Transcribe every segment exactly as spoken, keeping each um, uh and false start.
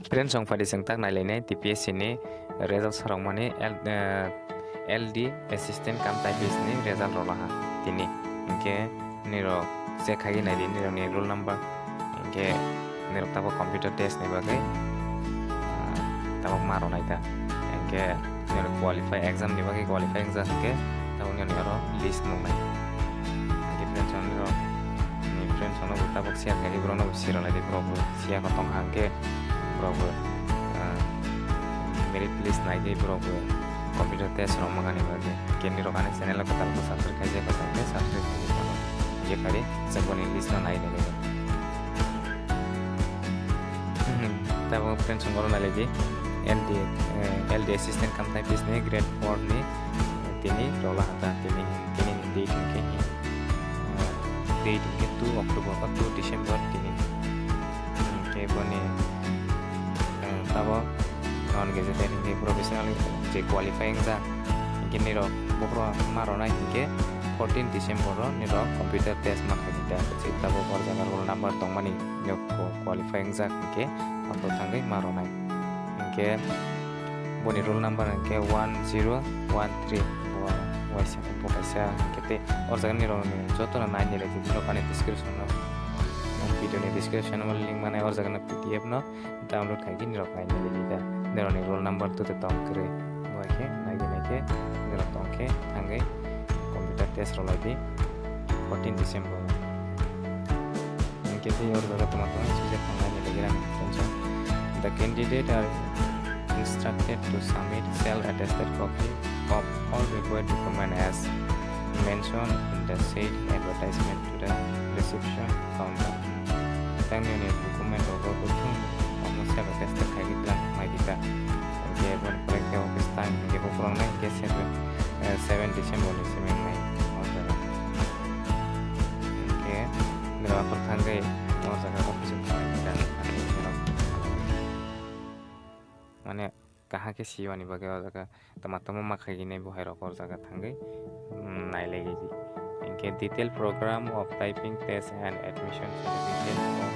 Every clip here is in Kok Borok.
Friends, chwng phaidi chwng tak nailainai T P S C ni result sarokmani L-, eh, L D assistant cum typist ni result rwlaha tini. Hinkhe nirok check khaiwi naidi nirokni roll number. Hinkhe nirok tabuk computer test ni bagwi, ah, tabuk ma rwnai ta. Hinkhe nirok qualify exam ni bagwi qualify wngjak hinkhe tabuk nirokni oro list nuknai. Hinkhe friends, nirok ni friends rokno bo tabuk share khaiwi borokno bo sirwlai di, borok bo siya kho tongkha hinkhe borok bo, ah, merit list naigwi borok bo computer test rok mangani bagwi. Hinkhe nirok ani channel o kwtal khe subscribe khaijak khe subscribe khaijak. Hinkhe phaidi chwng boni list no nai nai. Tabuk friends, chwng oro nailaidi L D, eh, L D assistant cum typist ni grade four ni tini rwlaha ta tini, tini ni date hinkhe hi, eh, date hinkhe two October ba two December tini. Hinkhe boni, eh, tabuk non gazetted hinkhe professional je qualify wngjak hinkhe nirok bokhorok ma rwnai hinkhe fourteen December o nirok computer test ma khaidi ta. Je tabuk o jaga roll number tongmani nirok qualify wngjak hinkhe abo thangwi ma rwnai. Hinkhe boni roll number hinkhe one zero one three. Bo waisa, bo kaisa hinkhe tei o jaga nirok jotono nai nai di, nirok ani description o, video ni description o link manai o jaga no P D F no download khai khe nirok nai nai di ta. Nirok ni roll number tute tong kwrwi. Bo hai khe nai di nai khe nirok tong khe thangwi computer test rwlai di fourteen December. Hinkhe tei oro jaga tongma tongma swijak thangnai ni legira ni tongsa. The candidate are instructed to submit self-attested copy of all required document as mentioned in the said advertisement to the reception counter. Tang nini document rok bo thung omo self-attested khai khe tlang mai di ta. Hinkhe boni pore khe office time hinkhe bo phwrwng nai hinkhe seven, eh, seven December ni simi wngnai o jaga. Hinkhe nirok aphuru thangwi o jaga office o thangwi kisa mane kaham khe siyoni bagwi o jaga tama tama ma khaiginai bo hai rok o jaga thangwi, mm, nai lai di. Hinkhe detailed program of typing test and admission certificate of,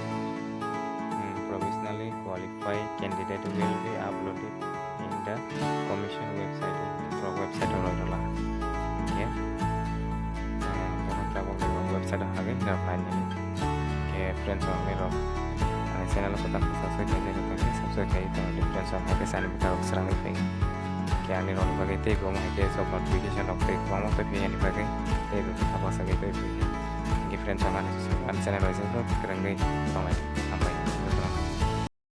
mm, provisionally qualified candidate will be uploaded in the commission website, in the website o rwla. Hinkhe, ah, bono tabuk ni website o hagwi nirok nai nini. Hinkhe friends rok, nirok ani channel o kwtal khe subscribe khaijak khe subscribe khai tong di friends rok, hagwi sani bwkha rok swrangwi phai. Hinkhe ani rokni bagwi tei bo hai khe job notification rok tei kwbangma tei phiyani bagwi tei bo kha bwsagwi tei phai. Hinkhe friends rok ani, ani channel o kwrwngwi tonglai.